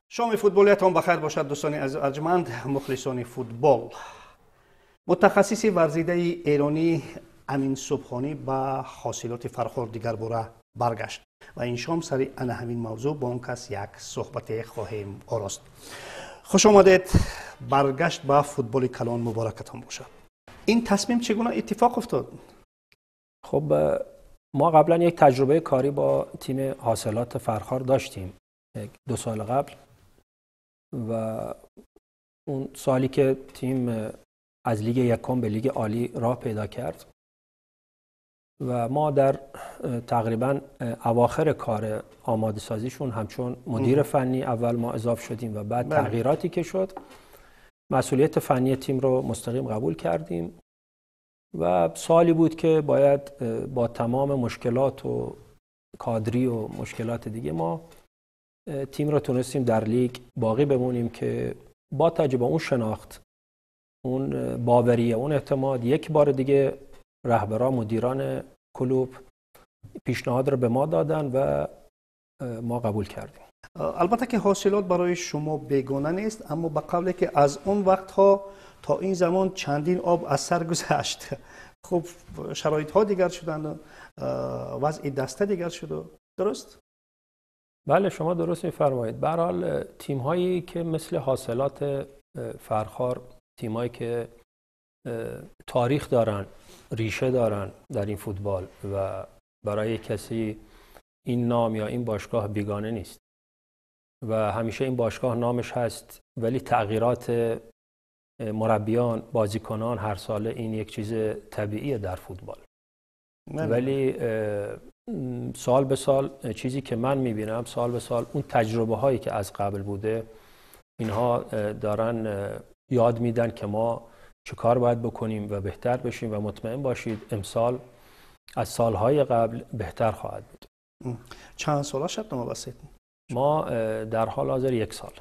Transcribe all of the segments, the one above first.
Шоми футболиятон ба хайр бошад, дӯстони азиз арҷманд, мухлисони футбол. Мутахассиси варзидаи эронӣ Амин Субҳонӣ ба Ҳосилоти Фархор дигарбора баргашт ва ин шом сари ана ҳамин мавзӯъ бо он кас як суҳбате хоҳем орост. Хуш омадед, баргашт ба футболи калон муборакатон бошад. Ин тасмим чӣ гуна иттифоқ уфтод? Хуб, мо қаблан як таҷрубаи корӣ бо тими Ҳосилоти Фархор доштем 2 сол қабл ва он соле ки тим аз лиги якум ба лиги олӣ роҳ пайдо кард ва мо дар тақрибан авохири кори омодасозишон ҳамчун мудири фаннӣ аввал мо изоф шудем ва баъд тағйироте ки шуд, масъулияти фаннии тимро мустақим қабул кардем ва соли буд ки бояд бо тамоми мушкилот ва кадрӣ ва мушкилоти дига мо тимро тунистем дар лиг боқӣ бимонем ки бо таваҷҷӯҳ ба он шинохт, он боварӣ, он эътимод, як бори дига раҳбарон, мудирони клуб пешниҳодро ба мо доданд ва мо қабул кардем. Албатта ки Ҳосилот барои шумо бегона нест, аммо ба қавле ки аз он вақтҳо то ин замон чандин об аз сар гузашт. Хуб, шароитҳо дигар шуданд, вазъи даста дигар шуд, дуруст? Бале, шумо дуруст мефармоед. Ба ҳар ҳол тимҳое ки мисли Ҳосилоти Фархор, тимҳое ки таърих доранд, риша доранд дар ин футбол ва барои касе ин ном ё ин бошгоҳ бегона нест ва ҳамеша ин бошгоҳ номаш ҳаст, вале тағйироти мураббиён, бозикунон ҳар сола ин як чизи табиие дар футбол. Вале сол ба сол чизе ки ман мебинам, сол ба сол он таҷрубаҳое ки аз қабл буда, инҳо доранд ёд медиҳанд ки мо чӣ кор бояд бикунем ва беҳтар бишем ва мутмаин бошед имсол аз солҳои қабл беҳтар хоҳад буд. Чанд сола шартнома бастед? Мо дар ҳоли ҳозир 1 сол.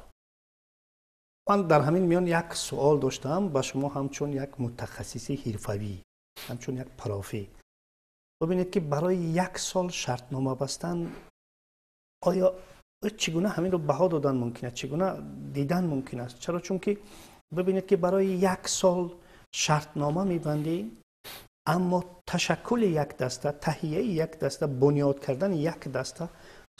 Ман дар ҳамин миён як суол доштам ба шумо ҳамчун як мутахассиси ҳирфавӣ, ҳамчун як профӣ. Бибинед ки барои 1 сол шартнома бастан оё чӣ гуна ҳаминро баҳо додан мумкин аст, чӣ гуна дидан мумкин аст? Чаро? Чунки бибинед ки барои 1 сол шартнома мебандӣ, аммо ташаккули як даста, таҳияи як даста, бунёд кардани як даста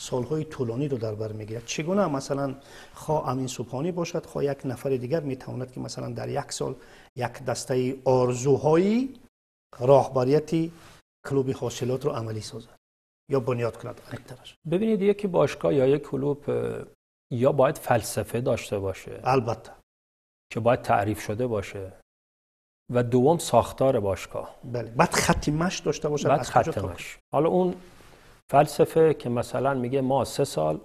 солҳои тӯлониро дар бар мегирад. Чӣ гуна масалан хоҳ Амин Субҳонӣ бошад, хоҳ як нафари дигар метавонад ки масалан дар 1 сол як дастаи орзуҳои роҳбарияти клуби Ҳосилотро амалӣ созад ё бунёд кунад аниқтараш? Бибинед, яке бошгоҳ ё як клуб ё бояд фалсафа дошта боше, албатта ки бояд таъриф шуда боше, ва дуввум сохтори бошгоҳ. Бале, баъд хатти маш дошта бошад. Баъд хатти маш. Ҳоло он фалсафа ки масалан мегӯяд мо 3 сол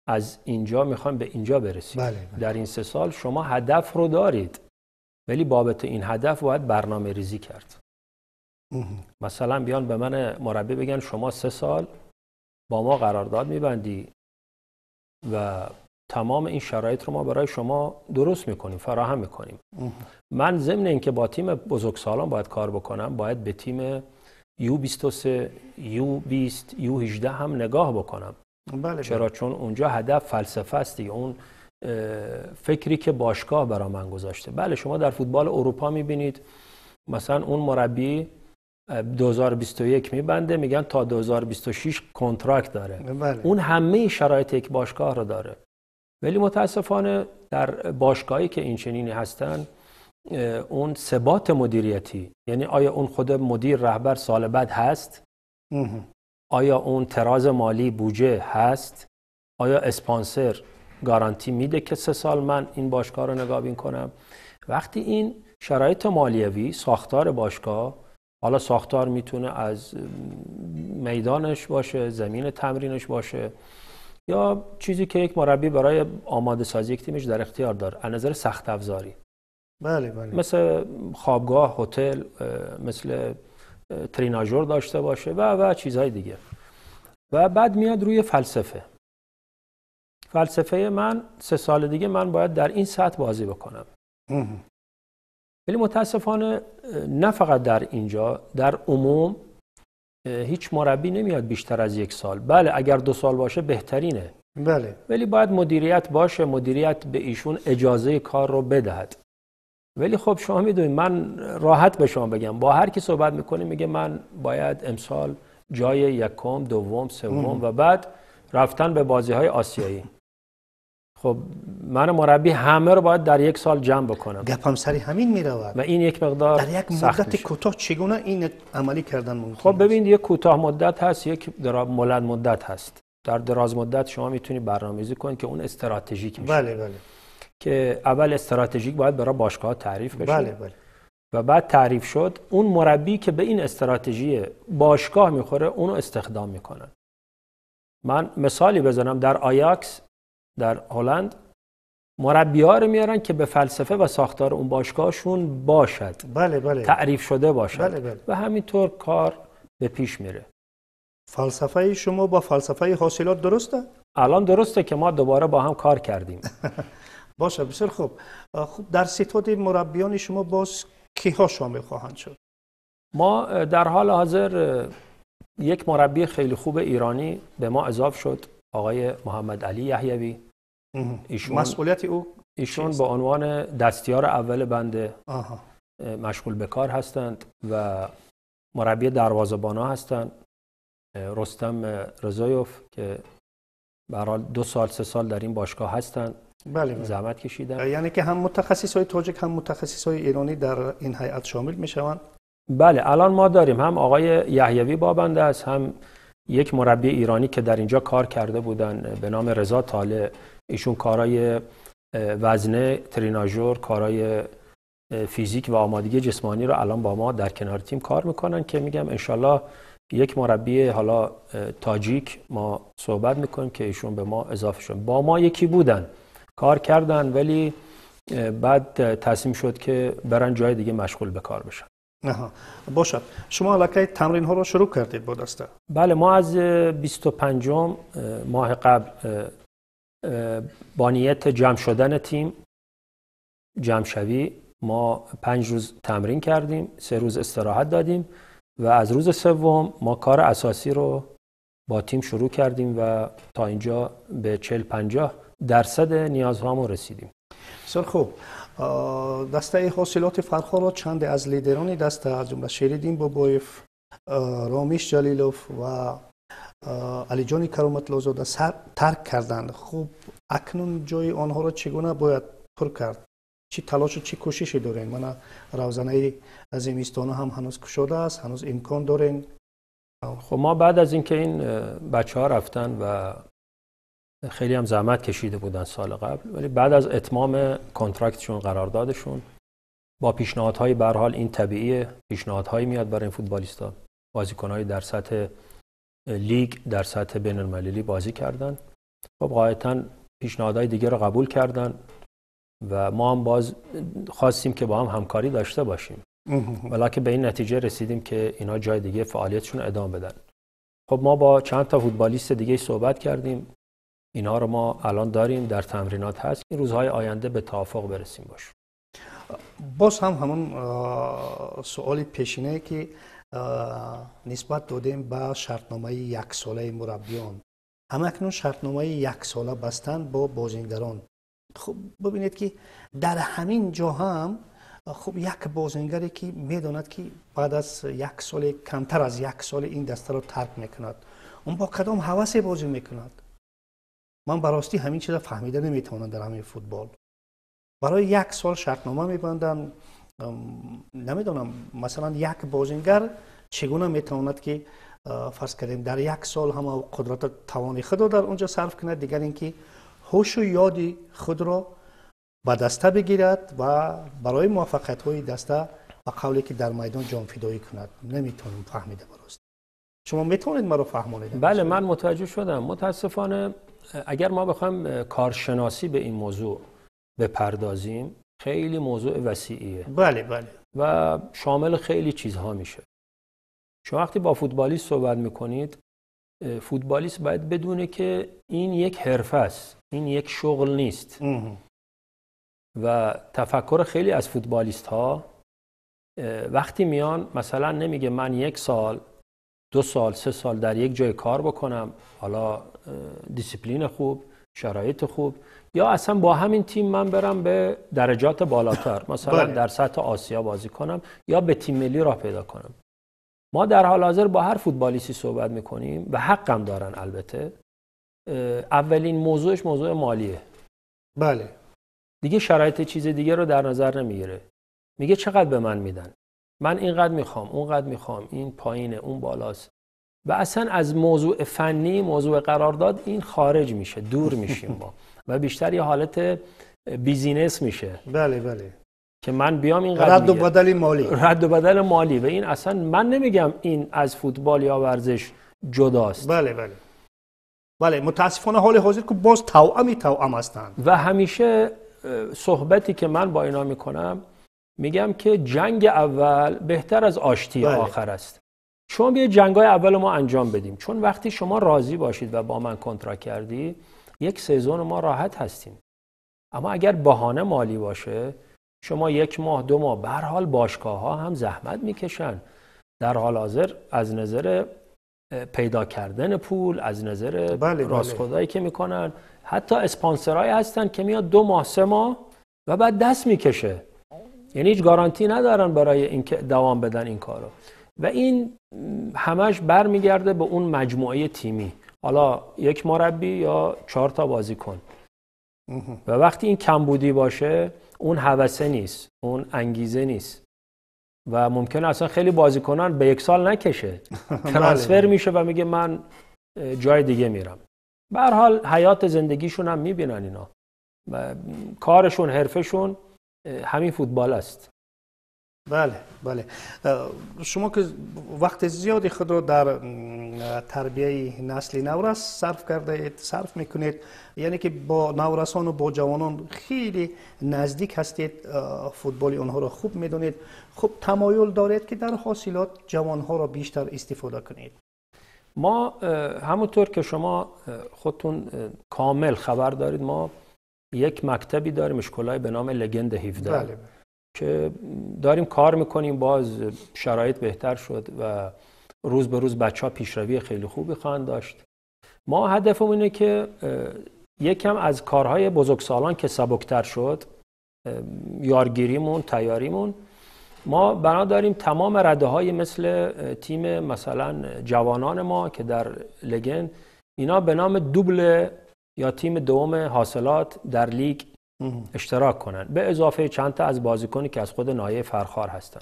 аз инҷо мехоҳем ба инҷо برسیم. Бале, бале. Дар ин 3 сол шумо ҳадаф رو дорید, вале бобати ин ҳадаф бояд барномарезӣ кард. Масалан биён ба ман мураббӣ бигӯянд шумо 3 сол бо мо қарордод мебандӣ ва тамоми ин шароитро мо барои шумо дуруст мекунем, фароҳам мекунем. Ман зимни инки бо тими бузургсолон бояд кор бикунам, бояд ба тими U23, U20, U18 ҳам нигоҳ бикунам. Бале. Чаро? Чун унҷо ҳадаф фалсафа аст дига, он фикре ки бошгоҳ барои ман гузошта. Бале, шумо дар футболи Аврупо мебинед, масалан он мураббӣ 2021 мебанде, мегӯянд то 2026 контракт дاره. Бале. Он ҳамаи шароити як бошгоҳ رو дاره. ولی متاسفانه در باشگاهی که این چنینی هستن، اون ثبات مدیریتی، یعنی آیا اون خود مدیر رهبر سال بعد هست؟ آیا اون تراز مالی بودجه هست؟ آیا اسپانسر گارانتی میده که 3 سال من این باشگاه رو نگاه کنم؟ وقتی این شرایط مالیوی، ساختار باشگاه، حالا ساختار میتونه از میدانش باشه، زمین تمرینش باشه، یا چیزی که یک مربی برای آماده سازی یک تیمش در اختیار داره از نظر سخت افزاری. بله، بله. مثل خوابگاه، هتل، مثل تریناژور داشته باشه و چیزهای دیگه. و بعد میاد روی فلسفه. فلسفه من 3 سال دیگه من باید در این سطح بازی بکنم. ولی متاسفانه نه فقط در اینجا، در عموم هیچ مربی نمیاد بیشتر از 1 سال. بله، اگر 2 سال باشه بهترینه. بله. ولی باید مدیریت باشه، مدیریت به ایشون اجازه کار رو بدهد. ولی خب شما میدونید، من راحت به شما بگم، با هر کی صحبت میکنیم میگه من باید امسال جای یکم، دوم، سوم و بعد رفتن به بازی‌های آسیایی. خب من مربی همه رو باید در یک سال جمع بکنم. گپم سری همین میرود. و این یک مقدار در یک مدت کوتاه چگونه این عملی کردن ممکن؟ خب ببینید، یک کوتاه مدت هست، یک بلند مدت هست. در دراز مدت شما میتونی برنامه‌ریزی کنید که اون استراتژیک میشه. بله بله. که اول استراتژیک باید برای باشگاه تعریف بشه. بله بله. و بعد تعریف شد، اون مربی که به این استراتژی باشگاه میخوره اونو استخدام میکنن. من مثالی بزنم، در آیاکس در هلند مربی‌ها رو میارن که به فلسفه و ساختار اون باشگاهشون باشد. بله بله. تعریف شده باشد. بله بله. و همینطور کار به پیش میره. فلسفه شما با فلسفه حاصلات درسته؟ الان درسته که ما دوباره با هم کار کردیم. باشه، بسیار خوب. خوب، در ستاد مربیان شما باز کیها شامل خواهند شد؟ ما در حال حاضر یک مربی خیلی خوب ایرانی به ما اضاف شد، آقای محمد علی یحیوی. ایشون مسئولیت او ایشون به عنوان دستیار اول بنده مشغول به کار هستند و مربی دروازه‌بانا هستند. رستم رضایوف که به هر حال 2 سال 3 سال در این باشگاه هستند. بله، بله. زحمت کشیدن. یعنی که هم متخصص های تاجیک هم متخصص های ایرانی در این هیئت شامل میشوند؟ بله، الان ما داریم هم آقای یحیوی با بنده است، هم یک مربی ایرانی که در اینجا کار کرده بودن به نام رضا طالع. ایشون کارای وزنه، تریناژور، کارای فیزیک و آمادگی جسمانی رو الان با ما در کنار تیم کار میکنن که میگم انشالله یک مربی حالا تاجیک ما صحبت میکنیم که ایشون به ما اضافه شد. با ما یکی بودن، کار کردن، ولی بعد تصمیم شد که برن جای دیگه مشغول به کار بشن. آها، باشد. شما علاقه تمرین ها رو شروع کردید با دسته؟ بله، ما از 25 ماه قبل با نیت جمع شدن تیم، جمع شوی، ما 5 روز تمرین کردیم، 3 روز استراحت دادیم و از روز سوم ما کار اساسی رو با تیم شروع کردیم و تا اینجا به 40-50% نیازهامون رسیدیم. بسیار خوب. دسته حاصلات فرخار را چند از لیدران دسته از جمله شیردین بابایف، رامیش جلیلوف و علیجان کرامت‌الله‌زاده ترک کردند. خوب، اکنون جای آنها را چگونه باید پر کرد؟ چی تلاش و چی کوششی دارین؟ من روزنه زمستانه هم هنوز گشوده است، هنوز امکان دارین؟ خب ما بعد از اینکه این بچه‌ها رفتن و خیلی هم زحمت کشیده بودن سال قبل، ولی بعد از اتمام contract شون، قراردادشون، با پیشنهادهای به هر حال این طبیعیه، پیشنهادهایی میاد برای این فوتبالیستا، بازیکن‌های در سطح لیگ، در سطح بین‌المللی بازی کردن. خب غالباً پیشنهادهای دیگه رو قبول کردن و ما هم باز خواستیم که با هم همکاری داشته باشیم، ولی به این نتیجه رسیدیم که اینا جای دیگه فعالیتشون ادامه بدن. خب ما با چند تا فوتبالیست دیگه صحبت کردیم، اینها رو ما الان داریم در تمرینات هست، این روزهای آینده به توافق برسیم باش. باز هم همون سوال پیشینه که نسبت دادیم به شرطنامه یک ساله مربیان، هم اکنون شرطنامه یک ساله بستن با بازیگران. خب ببینید که در همین جا هم خب یک بازیگری که میداند که بعد از یک سال، کمتر از یک سال این دسته رو ترک میکند، اون با کدام هوس بازی میکند؟ من براستی همین چیزا فهمیده نمیتونم. در همین فوتبال برای یک سال شرطنامه میبندن، نمیدونم مثلا یک بازیگر چگونه میتواند که فرض کردیم در یک سال هم قدرت توان خود را در اونجا صرف کند، دیگر اینکه هوش و یاد خود را به دسته بگیرد و برای موفقیت های دسته به قولی که در میدان جان فدایی کند. نمیتونم فهمیده براست. شما میتونید مرا فهمانید؟ بله، من متوجه شدم. متاسفانه اگر ما بخوایم کارشناسی به این موضوع بپردازیم، خیلی موضوع وسیعیه. بله بله. و شامل خیلی چیزها میشه. شما وقتی با فوتبالیست صحبت میکنید، فوتبالیست باید بدونه که این یک حرفه است، این یک شغل نیست. و تفکر خیلی از فوتبالیست ها وقتی میان مثلا نمیگه من 1 سال، 2 سال، 3 سال در یک جای کار بکنم، حالا دیسیپلین خوب، شرایط خوب، یا اصلا با همین تیم من برم به درجات بالاتر، مثلا در سطح آسیا بازی کنم یا به تیم ملی راه پیدا کنم. ما در حال حاضر با هر فوتبالیستی صحبت میکنیم و حقم دارن البته، اولین موضوعش موضوع مالیه. بله. دیگه شرایط چیز دیگه رو در نظر نمیگیره. میگه چقدر به من میدن، من اینقدر میخوام، اونقدر میخوام، این پایینه اون بالاست، و اصلا از موضوع فنی، موضوع قرارداد این خارج میشه، دور میشیم ما و بیشتر یه حالت business میشه. بله بله. که من بیام اینقدر رد و بدل مالی، رد و بدل مالی. و این اصلا من نمیگم این از فوتبال یا ورزش جداست. بله بله بله. متاسفانه حال حاضر که باز توأم هستند. و همیشه صحبتی که من با اینا میکنم میگم که جنگ اول بهتر از آشتی آخر است. شما بیا جنگای اول ما انجام بدیم، چون وقتی شما راضی باشید و با من کنترا کردی یک سزون ما راحت هستیم. اما اگر بهانه مالی باشه، شما یک ماه دو ماه، به هر حال باشگاه ها هم زحمت میکشن در حال حاضر از نظر پیدا کردن پول، از نظر راستخدایی که میکنن. حتی اسپانسرایی هستن که میاد 2 ماه 3 ماه و بعد دست میکشه، یعنی هیچ گارانتی ندارن برای اینکه دوام بدن این کارو. و این همش برمیگرده به اون مجموعه تیمی، حالا یک مربی یا 4 تا بازیکن. و وقتی این کمبودی باشه، اون هوسه نیست، اون انگیزه نیست و ممکنه اصلا خیلی بازیکنان به 1 سال نکشه، ترانسفر میشه و میگه من جای دیگه میرم. به هر حال حیات زندگیشون هم میبینن اینا، و کارشون، حرفشون همین فوتبال است. بله بله. شما که وقت زیادی خود را در تربیه نسل نورس صرف کرده اید، صرف میکنید، یعنی که با نورسان و با جوانان خیلی نزدیک هستید، فوتبال آنها را خوب میدونید. خب تمایل دارید که در حاصلات جوانها را بیشتر استفاده کنید. ما همونطور که شما خودتون کامل خبر دارید، ما یک مکتبی داریم اشکالای به نام لگند 17. بله. که داریم کار میکنیم، باز شرایط بهتر شد و روز به روز بچه ها پیشروی خیلی خوبی خواهند داشت. ما هدفمون اینه که یکم از کارهای بزرگسالان که سبکتر شد، یارگیریمون، تیاریمون، ما بنا داریم تمام رده های مثل تیم مثلا جوانان ما که در لگن، اینا به نام دوبل یا تیم دوم حاصلات در لیگ اشتراک کنن، به اضافه چند تا از بازیکنی که از خود ناحیه فرخار هستن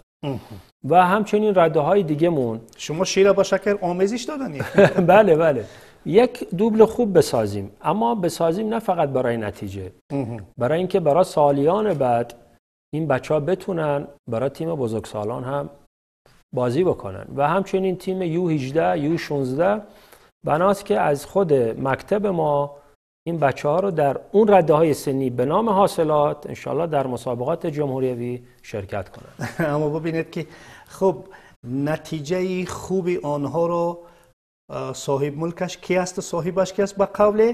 و همچنین رده های دیگه مون. شما شیر با شکر آمیزش دادنی. بله بله. یک دوبل خوب بسازیم، اما بسازیم نه فقط برای نتیجه، برای اینکه برای سالیان بعد این بچه‌ها بتونن برای تیم بزرگسالان هم بازی بکنن. و همچنین تیم یو 18 یو 16 بناست که از خود مکتب ما این بچه ها رو در اون رده های سنی به نام حاصلات انشالله در مسابقات جمهوریوی شرکت کنن. اما ببینید که خب نتیجه خوبی آنها رو صاحب ملکش کی است، صاحبش کی است به قول،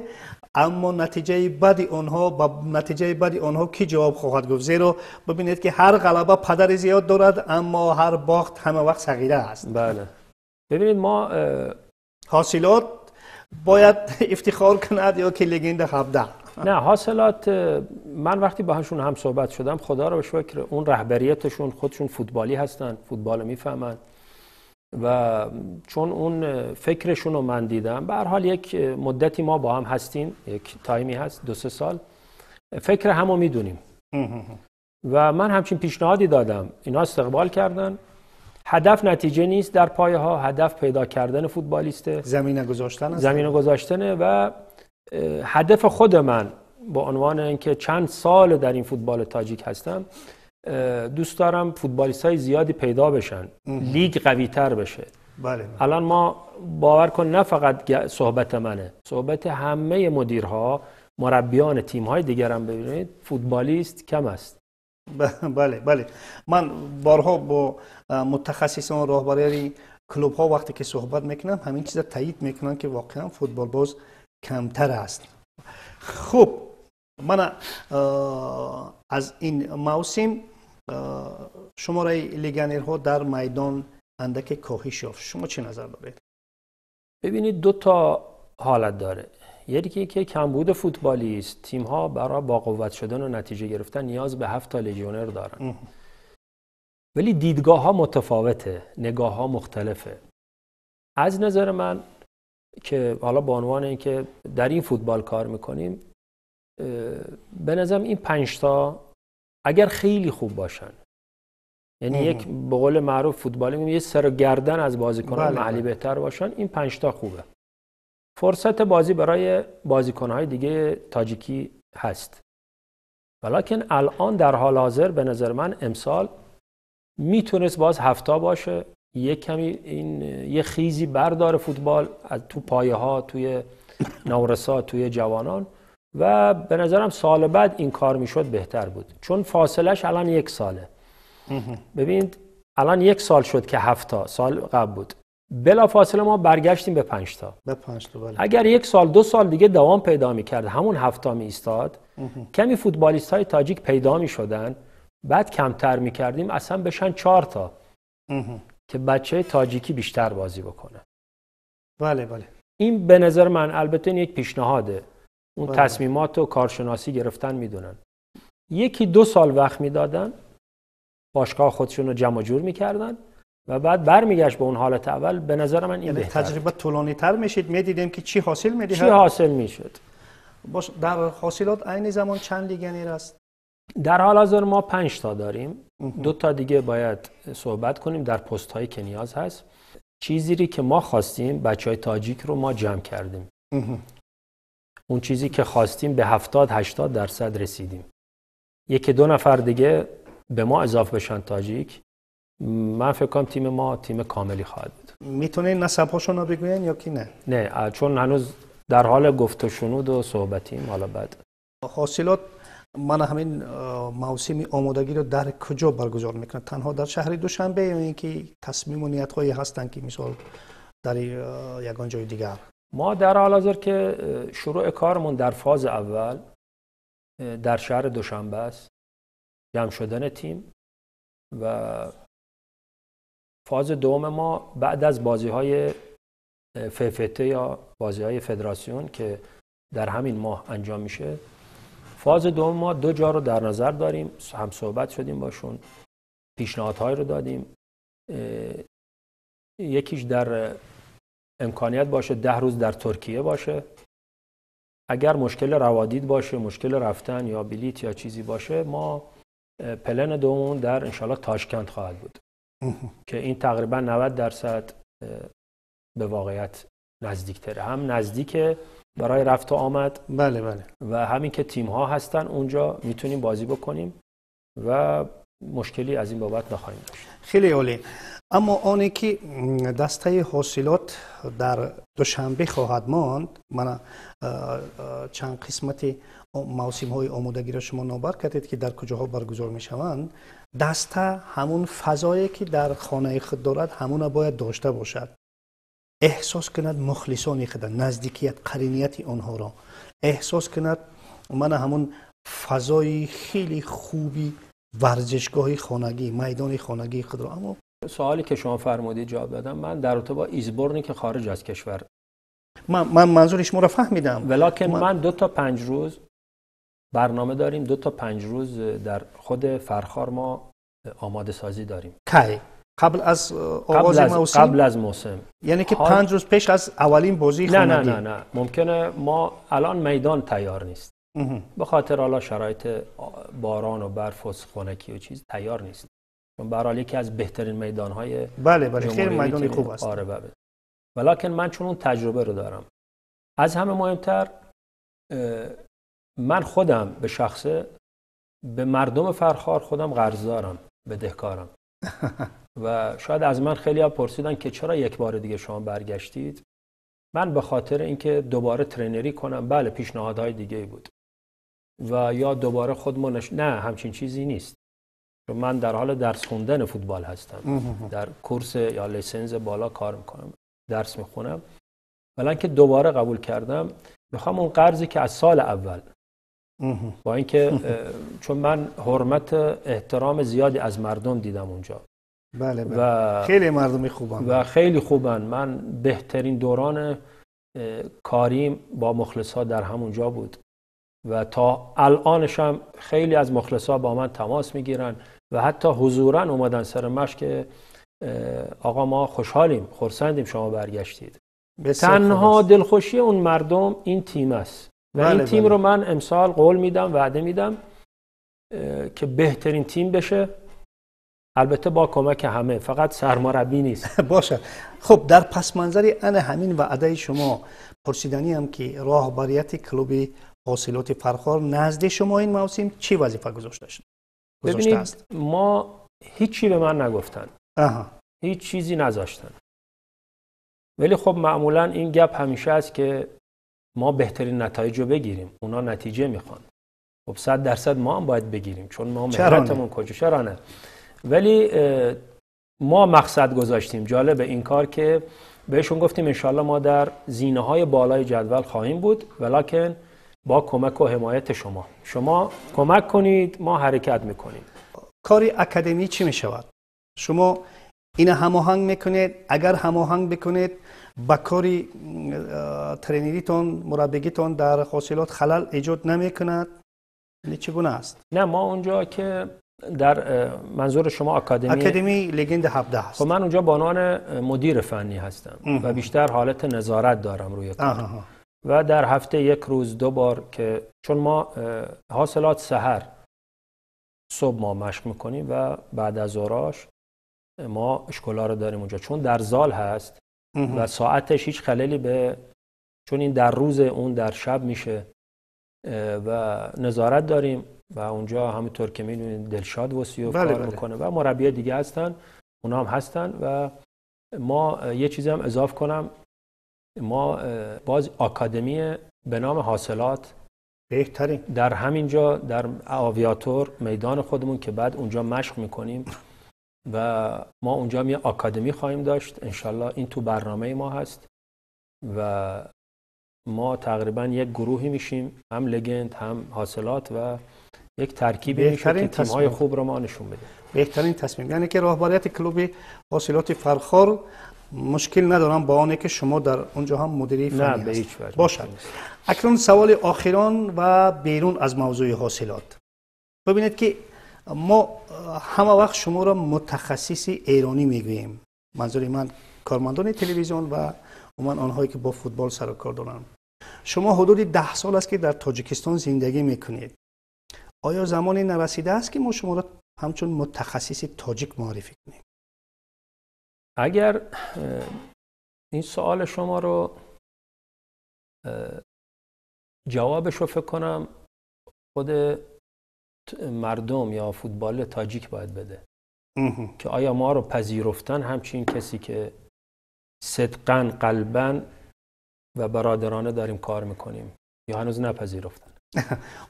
اما نتیجه بدی آنها با نتیجه بدی آنها کی جواب خواهد گفت؟ زیرا ببینید که هر غلبه پدر زیاد دارد، اما هر باخت همه وقت صغیره است. بله. ببینید ما حاصلات باید افتخار کند یا که لگند 17؟ نه، حاصلات من وقتی باهاشون هم صحبت شدم، خدا رو شکر اون رهبریتشون خودشون فوتبالی هستن، فوتبال میفهمن و چون اون فکرشون رو من دیدم، به هر حال یک مدتی ما با هم هستیم، یک تایمی هست، 2-3 سال، فکر همو میدونیم و من همچین پیشنهادی دادم، اینا استقبال کردن. هدف نتیجه نیست در پایه ها، هدف پیدا کردن فوتبالیسته، زمینه گذاشتن است. زمینه گذاشتنه. و هدف خود من با عنوان اینکه چند سال در این فوتبال تاجیک هستم، دوست دارم فوتبالیست های زیادی پیدا بشن، لیگ قوی تر بشه. بله. الان ما باور کن نه فقط صحبت منه، صحبت همه مدیرها، مربیان تیم های دیگر هم ببینید، فوتبالیست کم است. بله بله. من بارها با متخصصان راهبری کلوب ها وقتی که صحبت میکنم همین چیز تایید میکنن که واقعا فوتبال باز کمتر است. خب من از این موسم شماره لیگانرها در میدان اندک کاهش یافت، شما چه نظر دارید؟ ببینید 2 تا حالت داره. یکی که کمبود فوتبالیست، تیم ها برای با قوت شدن و نتیجه گرفتن نیاز به 7 تا لژیونر دارن. ولی دیدگاه ها متفاوته، نگاه ها مختلفه. از نظر من که حالا به عنوان اینکه در این فوتبال کار میکنیم، به نظرم این 5 تا اگر خیلی خوب باشن، یعنی یک به قول معروف فوتبالی میگیم یه سر و گردن از بازیکنان محلی بهتر باشن، این 5 تا خوبه. فرصت بازی برای بازیکن‌های دیگه تاجیکی هست. ولیکن الان در حال حاضر به نظر من امسال میتونست باز 7 تا باشه، یه کمی این یه خیزی برداره فوتبال از تو پایه ها، توی نورسا، توی جوانان، و به نظرم سال بعد این کار میشد بهتر بود، چون فاصلش الان 1 ساله. ببینید الان 1 سال شد که 7 تا، سال قبل بود بلا فاصله ما برگشتیم به 5 تا. به 5 تا بله. اگر 1 سال 2 سال دیگه دوام پیدا میکرد، همون 7 تا می ایستاد، کمی فوتبالیست های تاجیک پیدا میشدن، بعد کمتر میکردیم اصلا بشن 4 تا که بچه تاجیکی بیشتر بازی بکنه. بله بله. این به نظر من، البته این یک پیشنهاده، اون بله. تصمیمات و کارشناسی گرفتن میدونن. 1-2 سال وقت میدادن، باشگاه خودشون رو جمع جور میکردن و بعد برمیگشت به اون حالت اول. به نظر من این یعنی بهتر. تجربه طولانی تر میشید، میدیدیم که چی حاصل میدهد، چی حاصل میشد. باش در حاصلات عین زمان چند لیگنر است؟ در حال حاضر ما 5 تا داریم، 2 تا دیگه باید صحبت کنیم در پست هایی که نیاز هست. چیزی که ما خواستیم بچهای تاجیک رو ما جمع کردیم. اون چیزی که خواستیم به 70-80% رسیدیم. 1-2 نفر دیگه به ما اضافه بشن تاجیک، من فکر کنم تیم ما تیم کاملی خواهد بود. میتونین نسب هاشون رو بگوین یا که نه؟ نه، چون هنوز در حال گفت و شنود و صحبتیم. حالا بعد حاصلات من همین موسم آمادگی رو در کجا برگزار میکنه؟ تنها در شهر دوشنبه یا اینکه تصمیم و نیت هایی هستن که مثال در یگان جای دیگر؟ ما در حال حاضر که شروع کارمون در فاز اول در شهر دوشنبه است، جمع شدن تیم، و فاز دوم ما بعد از بازی‌های FFT یا بازی‌های فدراسیون که در همین ماه انجام میشه، فاز دوم ما 2 جا رو در نظر داریم، هم صحبت شدیم باشون، پیشنهادهای رو دادیم. یکیش در امکانیت باشه 10 روز در ترکیه باشه، اگر مشکل روادید باشه، مشکل رفتن یا بلیت یا چیزی باشه، ما پلن دومون در انشالله تاشکند خواهد بود که این تقریبا 90% به واقعیت نزدیکتره، هم نزدیک برای رفت و آمد، بله بله، و همین که تیم ها هستن اونجا میتونیم بازی بکنیم و مشکلی از این بابت نخواهیم داشت. خیلی عالی. اما آنی که دسته حاصلات در دوشنبه خواهد ماند، من چند قسمت موسم های آمادگی را شما نامبر کردید که در کجاها برگزار میشوند. دسته همون فضایی که در خانه خود دارد همون باید داشته باشد، احساس کند مخلصان خود، نزدیکیت، قرینیت آنها را احساس کند. من همون فضای خیلی خوبی ورزشگاه خانگی، میدان خانگی خود را. اما سوالی که شما فرمودید جواب دادم، من در رابطه با ایزبورنی که خارج از کشور، من منظور شما را فهمیدم، ولیکن من 2 تا 5 روز برنامه داریم، 2 تا 5 روز در خود فرخار ما آماده سازی داریم. کی؟ قبل از آغاز موسم؟ قبل از موسم، یعنی که 5 روز پیش از اولین بازی خانگی؟ نه نه نه، ممکنه ما الان میدان تیار نیست، به خاطر حالا شرایط باران و برف و خنکی و چیز تیار نیست، چون به هر حال یکی از بهترین میدان‌های بله بله، خیلی میدان خوب است. آره بله، ولیکن من چون اون تجربه رو دارم، از همه مهمتر من خودم به شخصه به مردم فرخار خودم قرضدارم، بدهکارم. و شاید از من خیلی ها پرسیدن که چرا یک بار دیگه شما برگشتید؟ من به خاطر اینکه دوباره ترنری کنم، بله پیشنهادهای دیگه بود و یا دوباره خودمون نه، همچین چیزی نیست. چون من در حال درس خوندن فوتبال هستم، در کورس یا لیسنس بالا کار میکنم، درس میخونم، ولی که دوباره قبول کردم میخوام اون قرضی که از سال اول، با اینکه چون من حرمت احترام زیادی از مردم دیدم اونجا، بله بله، و خیلی مردمی خوبن و خیلی خوبن. من بهترین دوران کاریم با مخلص ها در همونجا بود و تا الانش هم خیلی از مخلص ها با من تماس میگیرن و حتی حضورا اومدن سر مشق که آقا ما خوشحالیم، خرسندیم شما برگشتید. تنها دلخوشی اون مردم این تیم است و این تیم رو من امسال قول میدم، وعده میدم که بهترین تیم بشه، البته با کمک همه، فقط سرمربی نیست. باشه. خب در پس منظر ان همین وعده شما پرسیدنی هم که راهبریت کلوب حاصلات فرخار نزد شما این موسم چی وظیفه گذاشته شد؟ ببینید ما هیچی به من نگفتن. هیچ چیزی نذاشتن. ولی خب معمولا این گپ همیشه است که ما بهترین نتایج رو بگیریم، اونا نتیجه میخوان. خب 100% ما هم باید بگیریم چون ما مهارتمون کجا، چرا نه؟ ولی ما مقصد گذاشتیم. جالب این کار که بهشون گفتیم انشالله ما در زینه های بالای جدول خواهیم بود، ولیکن با کمک و حمایت شما. شما کمک کنید ما حرکت میکنیم. کاری اکادمی چی میشود؟ شما این هماهنگ میکنید؟ اگر هماهنگ بکنید با کاری ترینریتون، مربیگیتون در حاصلات خلل ایجاد نمیکند؟ یعنی چگونه است؟ نه ما اونجا که در منظور شما اکادمی لگند 17 است. خب من اونجا به عنوان مدیر فنی هستم و بیشتر حالت نظارت دارم روی کار. و در هفته یک روز دو بار که چون ما حاصلات سحر صبح ما مشق میکنیم و بعد از ظهراش ما اشکالا رو داریم اونجا، چون در زال هست و ساعتش هیچ خللی به، چون این در روز اون در شب میشه و نظارت داریم و اونجا همونطور که میدونید دلشاد وسیو کار میکنه و مربی دیگه هستن، اونا هم هستن. و ما یه چیزی هم اضافه کنم، ما باز آکادمی به نام حاصلات بهترین در همینجا در آویاتور میدان خودمون که بعد اونجا مشق میکنیم و ما اونجا یه آکادمی خواهیم داشت انشالله. این تو برنامه ما هست و ما تقریبا یک گروهی میشیم، هم لگند هم حاصلات و یک ترکیبی میشه که تیم‌های خوب رو ما نشون بده. بهترین تصمیم، یعنی که راهبریت کلوب حاصلات فرخار مشکل ندارم با آنه که شما در اونجا هم مدیری فنی هست. باشد. اکنون سوال آخران و بیرون از موضوع حاصلات. ببینید که ما همه وقت شما را متخصص ایرانی میگوییم، منظور من کارمندان تلویزیون و عموما آنهایی که با فوتبال سر و کار دارند. شما حدود 10 سال است که در تاجیکستان زندگی میکنید. آیا زمانی نرسیده است که ما شما را همچون متخصص تاجیک معرفی کنیم؟ اگر این سوال شما رو جوابش رو فکر کنم خود مردم یا فوتبال تاجیک باید بده که آیا ما رو پذیرفتن همچین کسی که صدقاً قلباً و برادرانه داریم کار میکنیم یا هنوز نپذیرفتن؟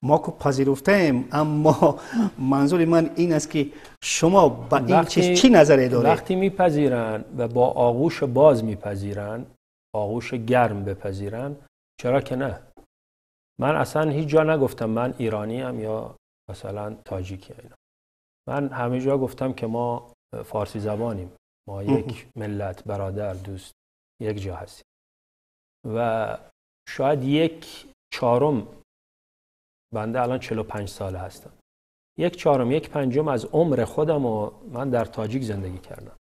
ما که پذیرفتیم، اما منظور من این است که شما با این چیز چی نظری دارید؟ وقتی میپذیرن و با آغوش باز میپذیرن، آغوش گرم بپذیرن، چرا که نه؟ من اصلا هیچ جا نگفتم من ایرانی ام یا مثلا تاجیکی اینا. من همه جا گفتم که ما فارسی زبانیم، ما یک ملت، برادر، دوست، یک جا هستیم و شاید 1/4، بنده الان 45 ساله هستم، 1/4 1/5 از عمر خودم و من در تاجیک زندگی کردم.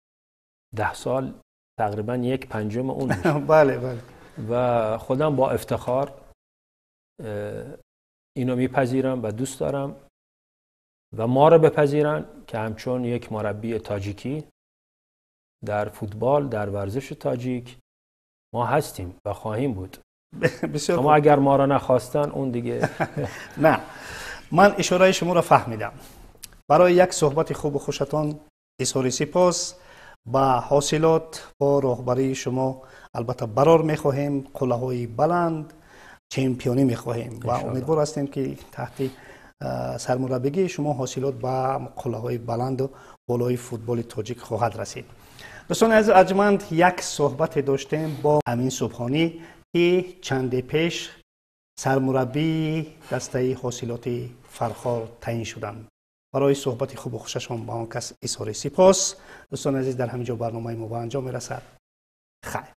10 سال تقریبا 1/5 اون میشه. بله بله. و خودم با افتخار اینو میپذیرم و دوست دارم و ما رو بپذیرن که همچون یک مربی تاجیکی در فوتبال، در ورزش تاجیک ما هستیم و خواهیم بود. بسیار. اما اگر ما را نخواستن اون دیگه نه. من اشاره شما را فهمیدم. برای یک صحبت خوب و خوشتان اظهار سپاس. با حاصلات با راهبری شما البته برار میخواهیم، قله های بلند چمپیونی میخواهیم و امیدوار هستیم که تحت سرمربیگی شما حاصلات با قله های بلند و بالای فوتبال تاجیک خواهد رسید. دوستان عزیز ارجمند، یک صحبت داشتیم با امین سبحانی که چند پیش سرمربی دسته حاصلات فرخار تعیین شدند. برای صحبت خوب و خوششان با آن کس اظهار سپاس. دوستان عزیز، در همینجا برنامه ما به انجام میرسد. خیر.